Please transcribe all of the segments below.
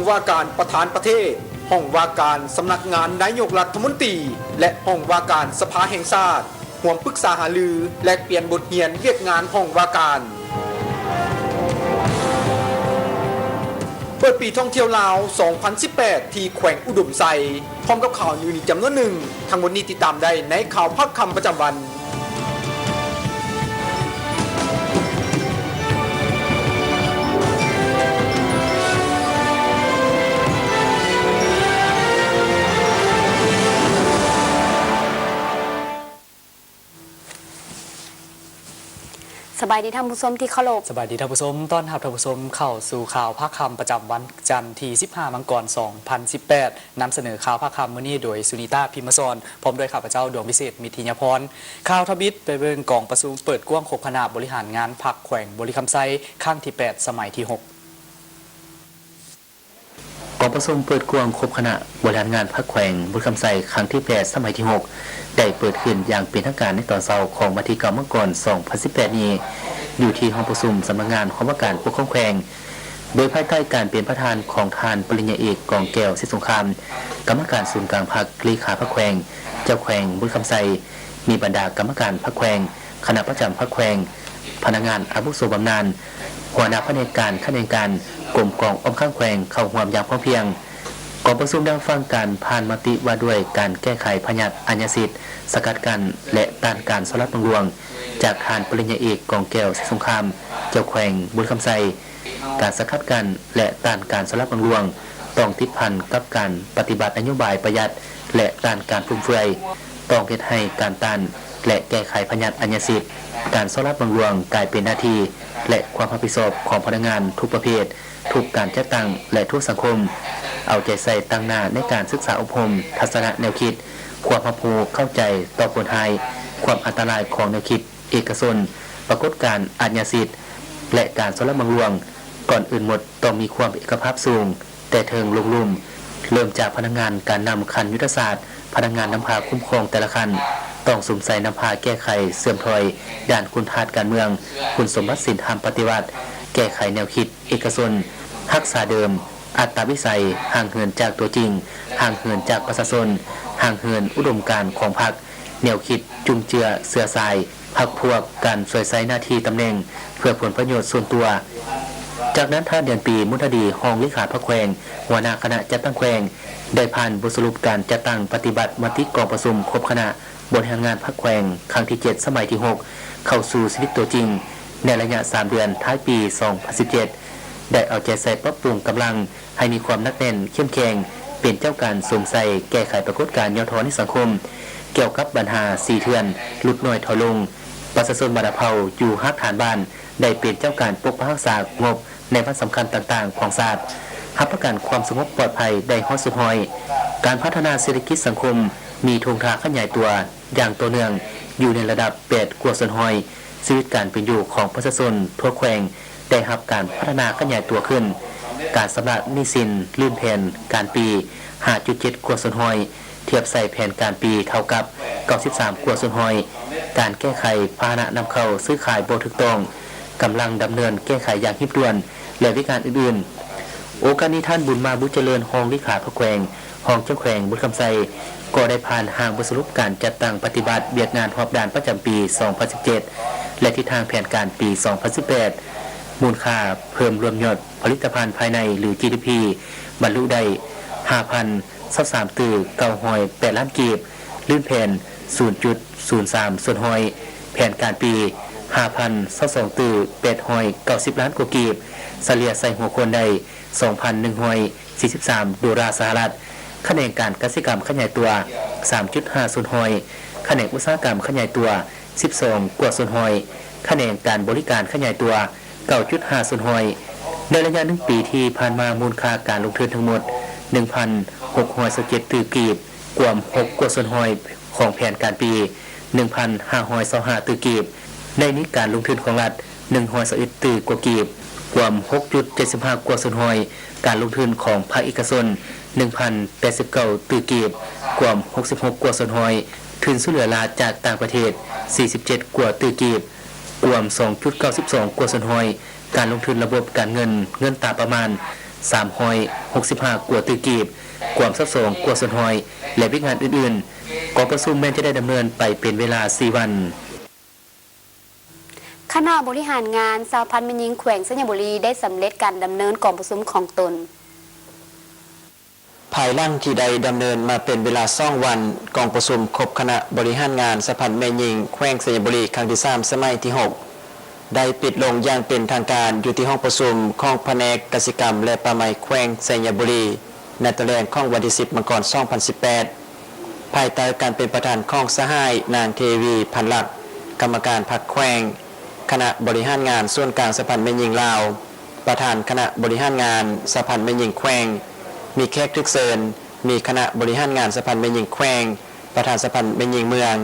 ວ່າການປະທານປະເທດ, ຫ້ອງວ່າການສຳນັກງານນາຍົກລັດຖະມົນຕີ ແລະ ຫ້ອງວ່າການສະພາແຫ່ງຊາດ ຮ່ວມປຶກສາຫາລື ແລກປ່ຽນບົດຮຽນວຽກງານຫ້ອງວ່າການ. ເປີດປີທ່ອງທ່ຽວລາວ ສອງພັນສິບແປດ ທີ່ແຂວງອຸດົມໄຊ ພ້ອມກັບຂ່າວອື່ນໆອີກຈຳນວນໜຶ່ງ. ທັງໝົດນີ້ຕິດຕາມໄດ້ໃນຂ່າວພາກຄ່ຳປະຈຳວັນ. ສະບາຍດີທ່ານຜູ້ຊົມທີ່ເຄົາລົບ. ສະບາຍດີທ່ານຜູ້ຊົມ. ຕ້ອນຮັບທ່ານຜູ້ຊົມເຂົ້າສູ່ຂ່າວພາກຄ່ຳປະຈຳວັນຈັນທີສິບຫ້າ ມັງກອນ ສອງພັນສິບແປດ. ນຳສະເໜີຂ່າວພາກຄ່ຳມື້ນີ້ໂດຍ ສຸນິຕາ ພິມມະສອນ ພ້ອມດ້ວຍຂ້າພະເຈົ້າ ດວງວິເສດ ມິດທິຍາພອນ. ຂ່າວທຳອິດ ໄປເບິ່ງກອງປະຊຸມເປີດກວ້າງຄົບຄະນະບໍລິຫານງານພັກແຂວງບໍລິຄຳໄຊ ຄັ້ງທີແປດ ສະໄໝທີຫົກ. ກອງປະຊຸມເປີດກວ້າງຄົບຄະນະບໍລິຫານງານພັກແຂວງບໍລິຄຳໄຊ ຄັ້ງທີແປດ ສະໄໝທີຫົກ ໄດ້ເປີດຂຶ້ນຢ່າງເປັນທາງການໃນຕອນເຊົ້າຂອງວັນທີເກົ້າ ມັງກອນ ສອງພັນສິບແປດນີ້ ຢູ່ທີ່ຫ້ອງປະຊຸມສຳນັກງານຫ້ອງວ່າການປົກຄອງແຂວງ ໂດຍພາຍໃຕ້ການເປັນປະທານຂອງທ່ານ ປະລິນຍາເອກ ກອງແກ້ວ ສິດສົງຄາມ ກຳມະການສູນກາງພັກ, ເລຂາພັກແຂວງ, ເຈົ້າແຂວງບໍລິຄຳໄຊ, ມີບັນດາກຳມະການພັກແຂວງ, ຄະນະປະຈຳພັກແຂວງ, ພະນັກງານອາວຸໂສບຳນານ, ຫົວໜ້າພະແນກການ, ຂະແໜງການ, ກົມກອງອ້ອມຂ້າງແຂວງ ເຂົ້າຮ່ວມຢ່າງພ້ອມພຽງ. ກອງປະຊຸມໄດ້ຮັບຟັງການຜ່ານມະຕິວ່າດ້ວຍການແກ້ໄຂພະຍາດອາຍາສິດ, ສະກັດກັ້ນ ແລະ ຕ້ານການສໍ້ລາດບັງຫຼວງ ຈາກທ່ານ ປະລິນຍາເອກ ກອງແກ້ວ ສິດສົງຄາມ ເຈົ້າແຂວງບໍລິຄຳໄຊ. ການສະກັດກັ້ນ ແລະ ຕ້ານການສໍ້ລາດບັງຫຼວງ ຕ້ອງຕິດພັນກັບການປະຕິບັດນະໂຍບາຍປະຢັດ ແລະ ຕ້ານການຟຸມເຟືອຍ, ຕ້ອງເຮັດໃຫ້ການຕ້ານ ແລະ ແກ້ໄຂພະຍາດອາຍາສິດ, ການສໍ້ລາດບັງຫຼວງ ກາຍເປັນໜ້າທີ່ ແລະ ຄວາມຮັບຜິດຊອບຂອງພະນັກງານທຸກປະເພດ, ທຸກການຈັດຕັ້ງ ແລະ ທົ່ວສັງຄົມ. ເອົາໃຈໃສ່ຕັ້ງໜ້າໃນການສຶກສາອົບຮົມທັດສະນະແນວຄິດ, ຄວາມຮັບຮູ້ເຂົ້າໃຈຕໍ່ຜົນຮ້າຍ, ຄວາມອັນຕະລາຍຂອງແນວຄິດເອກະຊົນ, ປາກົດການອາຍາສິດ ແລະ ການສໍ້ລາດບັງຫຼວງ. ກ່ອນອື່ນໝົດ ຕ້ອງມີຄວາມເອກະພາບສູງ ແຕ່ເທິງລົງລຸ່ມ, ເລີ່ມຈາກພະນັກງານການນຳຂັ້ນຍຸດທະສາດ, ພະນັກງານນຳພາຄຸ້ມຄອງແຕ່ລະຂັ້ນ ຕ້ອງສຸມໃສ່ນຳພາແກ້ໄຂເສື່ອມຖອຍດ້ານຄຸນທາດການເມືອງ, ຄຸນສົມບັດສິນທຳປະຕິວັດ, ແກ້ໄຂແນວຄິດເອກະຊົນ, ຮັກສາເດີມ, ອັດຕະວິໄສ, ຫ່າງເຫີນຈາກຕົວຈິງ, ຫ່າງເຫີນຈາກປະຊາຊົນ, ຫ່າງເຫີນອຸດົມການຂອງພັກ, ແນວຄິດຈຸນເຈືອເຊື້ອສາຍ, ພັກພວກ, ການສວຍໃຊ້ໜ້າທີ່ຕຳແໜ່ງເພື່ອຜົນປະໂຫຍດສ່ວນຕົວ. ຈາກນັ້ນ ທ່ານ ເດືອນປີ ມຸນທະດີ ຮອງເລຂາພັກແຂວງ, ຫົວໜ້າຄະນະຈັດຕັ້ງແຂວງ ໄດ້ຜ່ານບົດສະຫຼຸບການຈັດຕັ້ງປະຕິບັດມະຕິກອງປະຊຸມຄົບຄະນະບໍລິຫານງານພັກແຂວງ ຄັ້ງທີເຈັດ ສະໄໝທີຫົກ ເຂົ້າສູ່ຊີວິດຕົວຈິງ ໃນໄລຍະສາມເດືອນທ້າຍປີສອງພັນສິບເຈັດ ໄດ້ເອົາໃຈໃສ່ປັບປຸງກຳລັງ ໃຫ້ມີຄວາມໜັກແໜ້ນເຂັ້ມແຂງ, ເປັນເຈົ້າການສຸມໃສ່ແກ້ໄຂປາກົດການຫຍໍ້ທໍ້ໃນສັງຄົມ ກ່ຽວກັບບັນຫາສີເຖື່ອນຫຼຸດນ້ອຍຖອຍລົງ, ປະຊາຊົນບັນດາເຜົ່າຢູ່ຮາກຖານບ້ານ ໄດ້ເປັນເຈົ້າການປົກປັກຮັກສາສະຫງົບໃນວັນສຳຄັນຕ່າງໆຂອງຊາດ, ຮັບປະກັນຄວາມສະຫງົບປອດໄພໄດ້ຮ້ອຍສ່ວນຮ້ອຍ. ການພັດທະນາເສດຖະກິດສັງຄົມມີທົ່ງທ່າຂະຫຍາຍຕົວຢ່າງຕໍ່ເນື່ອງ ຢູ່ໃນລະດັບແປດກວ່າສ່ວນຮ້ອຍ. ຊີວິດການເປັນຢູ່ຂອງປະຊາຊົນທົ່ວແຂວງ ໄດ້ຮັບການພັດທະນາຂະຫຍາຍຕົວຂຶ້ນ, ການຊຳລະໜີ້ສິນລື່ນແຜນການປີ ຫ້າຈຸດເຈັດກວ່າສ່ວນຮ້ອຍ, ທຽບໃສ່ແຜນການປີເທົ່າກັບ ເກົ້າສິບສາມກວ່າສ່ວນຮ້ອຍ, ການແກ້ໄຂພາຫະນະນຳເຂົ້າຊື້ຂາຍບໍ່ຖືກຕ້ອງ, ກຳລັງດຳເນີນແກ້ໄຂຢ່າງຮີບດ່ວນ ແລະ ວຽກງານອື່ນໆ. ໂອກາດນີ້ ທ່ານ ບຸນມາ ບຸດຈະເລີນ ຮອງເລຂາພັກແຂວງ, ຮອງເຈົ້າແຂວງບໍລິຄຳໄຊ ກໍໄດ້ຜ່ານຮ່າງບົດສະຫຼຸບການຈັດຕັ້ງປະຕິບັດວຽກງານຮອບດ້ານປະຈຳປີສອງພັນສິບເຈັດ ແລະ ທິດທາງແຜນການປີສອງພັນສິບແປດ ມູນຄ່າເພີ່ມລວມຍອດຜະລິດຕະພັນພາຍໃນ ຫຼື ຈີດີພີ ບັນລຸໄດ້ ຫ້າພັນຊາວສາມຕື້ເກົ້າຮ້ອຍແປດລ້ານກີບ, ລື່ນແຜນສູນຈຸດສູນສາມສ່ວນຮ້ອຍ, ແຜນການປີ ຫ້າພັນຊາວສອງຕື້ແປດຮ້ອຍເກົ້າສິບລ້ານກວ່າກີບ, ສະເລ່ຍໃສ່ຫົວຄົນໄດ້ ສອງພັນໜຶ່ງຮ້ອຍສີ່ສິບສາມໂດລາສະຫະລັດ, ຂະແໜງການກະສິກຳຂະຫຍາຍຕົວ ສາມຈຸດຫ້າສ່ວນຮ້ອຍ, ຂະແໜງອຸດສາຫະກຳຂະຫຍາຍຕົວ ສິບສອງກວ່າສ່ວນຮ້ອຍ, ຂະແໜງການບໍລິການຂະຫຍາຍຕົວ ເກົ້າຈຸດຫ້າສ່ວນຮ້ອຍ. ໃນໄລຍະໜຶ່ງປີທີ່ຜ່ານມາ, ມູນຄ່າການລົງທຶນທັງໝົດ ໜຶ່ງພັນຫົກຮ້ອຍຊາວເຈັດຕື້ກີບ, ກວມຫົກກວ່າສ່ວນຮ້ອຍຂອງແຜນການປີ ໜຶ່ງພັນຫ້າຮ້ອຍຊາວຫ້າຕື້ກີບ. ໃນນີ້, ການລົງທຶນຂອງລັດ ໜຶ່ງຮ້ອຍຊາວເອັດຕື້ກວ່າກີບ, ກວມຫົກຈຸດເຈັດສິບຫ້າກວ່າສ່ວນຮ້ອຍ, ການລົງທຶນຂອງພາກເອກະຊົນ ໜຶ່ງພັນແປດສິບເກົ້າຕື້ກີບ, ກວມຫົກສິບຫົກກວ່າສ່ວນຮ້ອຍ, ທຶນຊ່ວຍເຫຼືອລາຈາກຕ່າງປະເທດ ສີ່ສິບເຈັດກວ່າຕື້ກີບ, ກວມສອງຈຸດເກົ້າສິບສອງກວ່າສ່ວນຮ້ອຍ, ການລົງທຶນລະບົບການເງິນ, ເງິນຕາປະມານ ສາມຮ້ອຍຫົກສິບຫ້າກວ່າຕື້ກີບ, ຄວາມຊັບຊ້ອນກວ່າສ່ວນຮ້ອຍ ແລະ ວຽກງານອື່ນໆ. ກອງປະຊຸມແມ່ນຈະໄດ້ດຳເນີນໄປເປັນເວລາສີ່ວັນ. ຄະນະບໍລິຫານງານສະຫະພັນແມ່ຍິງແຂວງໄຊຍະບູລີ ໄດ້ສຳເລັດການດຳເນີນກອງປະຊຸມຂອງຕົນ. ພາຍຫຼັງທີ່ໄດ້ດຳເນີນມາເປັນເວລາສອງວັນ, ກອງປະຊຸມຄົບຄະນະບໍລິຫານງານສະຫະພັນແມ່ຍິງແຂວງໄຊຍະບູລີ ຄັ້ງທີສາມ ສະໄໝທີຫົກ ໄດ້ປິດລົງຢ່າງເປັນທາງການຢູ່ທີ່ຫ້ອງປະຊຸມຂອງພະແນກກະສິກຳ ແລະ ປ່າໄມ້ແຂວງໄຊຍະບູລີ ໃນຕອນແລງຂອງວັນທີສິບ ມັງກອນ ສອງພັນສິບແປດ ພາຍໃຕ້ການເປັນປະທານຂອງສະຫາຍ ນາງ ເທວີ ພັນລັກ ກຳມະການພັກແຂວງ, ຄະນະບໍລິຫານງານສູນກາງສະຫະພັນແມ່ຍິງລາວ, ປະທານຄະນະບໍລິຫານງານສະຫະພັນແມ່ຍິງແຂວງ, ມີແຂກຖືກເຊີນ, ມີຄະນະບໍລິຫານງານສະຫະພັນແມ່ຍິງແຂວງ, ປະທານສະຫະພັນແມ່ຍິງເມືອງ,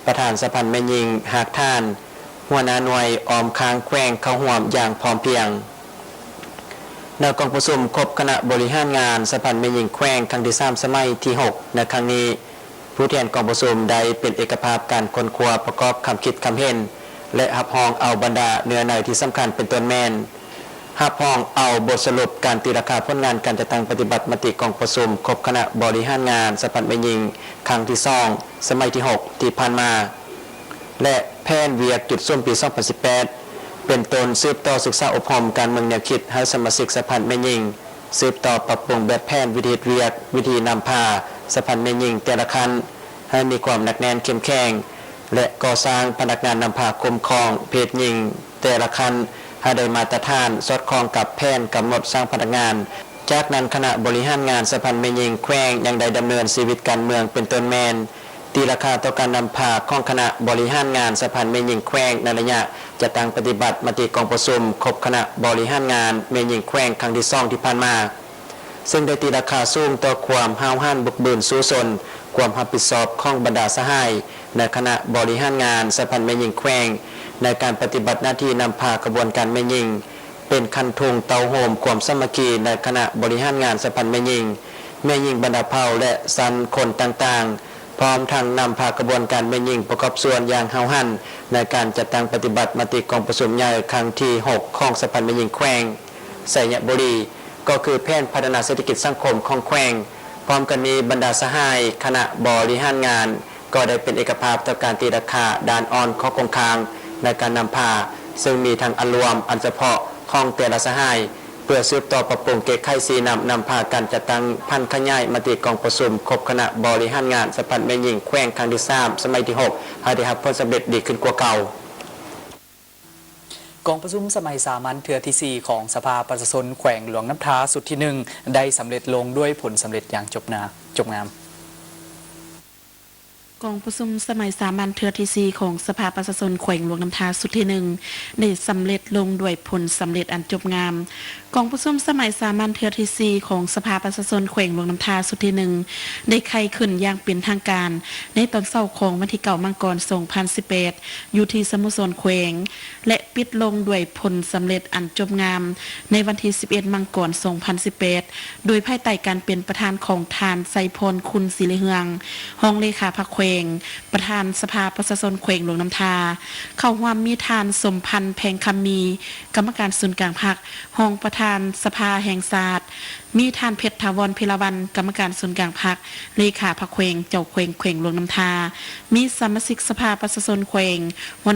ປະທານສະຫະພັນແມ່ຍິງຮາກຖານ, ຫົວໜ້າໜ່ວຍອ້ອມຂ້າງແຂວງເຂົ້າຮ່ວມຢ່າງພ້ອມພຽງ. ໃນກອງປະຊຸມຄົບຄະນະບໍລິຫານງານສະຫະພັນແມ່ຍິງແຂວງຄັ້ງທີສາມ ສະໄໝທີຫົກ ໃນຄັ້ງນີ້, ຜູ້ແທນກອງປະຊຸມໄດ້ເປັນເອກະພາບການຄົ້ນຄວ້າປະກອບຄຳຄິດຄຳເຫັນ ແລະ ຮັບຮອງເອົາບັນດາເນື້ອໃນທີ່ສຳຄັນ ເປັນຕົ້ນແມ່ນ ຮັບຮອງເອົາບົດສະຫຼຸບການຕີລາຄາຜົນງານການຈັດຕັ້ງປະຕິບັດມະຕິກອງປະຊຸມຄົບຄະນະບໍລິຫານງານສະຫະພັນແມ່ຍິງຄັ້ງທີສອງ ສະໄໝທີຫົກ ທີ່ຜ່ານມາ ແລະ ແຜນວຽກຈຸດສຸມປີສອງພັນສິບແປດ ເປັນຕົ້ນສືບຕໍ່ສຶກສາອົບຮົມການເມືອງແນວຄິດໃຫ້ສະມາຊິກສະຫະພັນແມ່ຍິງ, ສືບຕໍ່ປັບປຸງແບບແຜນວິທີເຮັດວຽກ, ວິທີນຳພາສະຫະພັນແມ່ຍິງແຕ່ລະຂັ້ນ ໃຫ້ມີຄວາມໜັກແໜ້ນເຂັ້ມແຂງ ແລະ ກໍ່ສ້າງພະນັກງານນຳພາຄຸ້ມຄອງເພດຍິງແຕ່ລະຂັ້ນໃຫ້ໄດ້ມາດຕະຖານສອດຄ່ອງກັບແຜນກຳນົດສ້າງພະນັກງານ. ຈາກນັ້ນ, ຄະນະບໍລິຫານງານສະຫະພັນແມ່ຍິງແຂວງຍັງໄດ້ດຳເນີນຊີວິດການເມືອງ ເປັນຕົ້ນແມ່ນ ຕີລາຄາຕໍ່ການນຳພາຂອງຄະນະບໍລິຫານງານສະຫະພັນແມ່ຍິງແຂວງໃນໄລຍະຈັດຕັ້ງປະຕິບັດມະຕິກອງປະຊຸມຄົບຄະນະບໍລິຫານງານແມ່ຍິງແຂວງຄັ້ງທີສອງທີ່ຜ່ານມາ, ເຊິ່ງໄດ້ຕີລາຄາສູງຕໍ່ຄວາມຫ້າວຫັນບຸກບືນສູ້ຊົນ, ຄວາມຮັບຜິດຊອບຂອງບັນດາສະຫາຍໃນຄະນະບໍລິຫານງານສະຫະພັນແມ່ຍິງແຂວງ ໃນການປະຕິບັດໜ້າທີ່ນຳພາຂະບວນການແມ່ຍິງ, ເປັນຄັນທຸງເຕົ້າໂຮມຄວາມສາມັກຄີໃນຄະນະບໍລິຫານງານສະຫະພັນແມ່ຍິງ, ແມ່ຍິງບັນດາເຜົ່າ ແລະ ຊັ້ນຄົນຕ່າງໆ, ພ້ອມທັງນຳພາຂະບວນການແມ່ຍິງປະກອບສ່ວນຢ່າງຫ້າວຫັນໃນການຈັດຕັ້ງປະຕິບັດມະຕິກອງປະຊຸມໃຫຍ່ຄັ້ງທີຫົກຂອງສະຫະພັນແມ່ຍິງແຂວງໄຊຍະບູລີ, ກໍຄືແຜນພັດທະນາເສດຖະກິດສັງຄົມຂອງແຂວງ. ພ້ອມກັນນີ້, ບັນດາສະຫາຍຄະນະບໍລິຫານງານ ກໍໄດ້ເປັນເອກະພາບຕໍ່ການຕີລາຄາດ້ານອ່ອນຂອງຄົງຄ້າງໃນການນຳພາ, ເຊິ່ງມີທັງອັນລວມ, ອັນສະເພາະຂອງແຕ່ລະສະຫາຍ, ເພື່ອສືບຕໍ່ປັບປຸງແກ້ໄຂຊີ້ນຳ, ນຳພາການຈັດຕັ້ງຜັນຂະຫຍາຍມະຕິກອງປະຊຸມຄົບຄະນະບໍລິຫານງານສະຫະພັນແມ່ຍິງແຂວງຄັ້ງທີສາມ ສະໄໝທີຫົກ ໃຫ້ໄດ້ຮັບຜົນສຳເລັດດີຂຶ້ນກວ່າເກົ່າ. ກອງປະຊຸມສະໄໝສາມັນເທື່ອທີສີ່ຂອງສະພາປະຊາຊົນແຂວງຫຼວງນ້ຳທາຊຸດທີໜຶ່ງ ໄດ້ສຳເລັດລົງດ້ວຍຜົນສຳເລັດຢ່າງຈົບໜາ, ຈົບງາມ. ກອງປະຊຸມສະໄໝສາມັນເທື່ອທີສີ່ຂອງສະພາປະຊາຊົນແຂວງຫຼວງນ້ຳທາຊຸດທີໜຶ່ງ ໄດ້ສຳເລັດລົງດ້ວຍຜົນສຳເລັດອັນຈົບງາມ. ກອງປະຊຸມສະໄໝສາມັນເທື່ອທີສີ່ຂອງສະພາປະຊາຊົນແຂວງຫຼວງນ້ຳທາຊຸດທີໜຶ່ງ ໄດ້ໄຂຂຶ້ນຢ່າງເປັນທາງການໃນຕອນເຊົ້າຂອງວັນທີເກົ້າ ມັງກອນ ສອງພັນສິບແປດ ຢູ່ທີ່ສະໂມສອນແຂວງ ແລະ ປິດລົງດ້ວຍຜົນສຳເລັດອັນຈົບງາມໃນວັນທີສິບເອັດ ມັງກອນ ສອງພັນສິບແປດ ໂດຍພາຍໃຕ້ການເປັນປະທານຂອງທ່ານ ໄຊພອນ ຄຸນສີລິເຮືອງ ຮອງເລຂາພັກແຂວງ, ປະທານສະພາປະຊາຊົນແຂວງຫຼວງນ້ຳທາ. ເຂົ້າຮ່ວມມີທ່ານ ສົມພັນ ແພງຄຳມີ ກຳມະການສູນກາງພັກ, ຮອງປະທານສະພາແຫ່ງຊາດ, ມີທ່ານ ເພັດຖາວອນ ເພລາວັນ ກຳມະການສູນກາງພັກ, ເລຂາພັກແຂວງ, ເຈົ້າແຂວງແຂວງຫຼວງນ້ຳທາ, ມີສະມາຊິກສະພາປະຊາຊົນແຂວງ,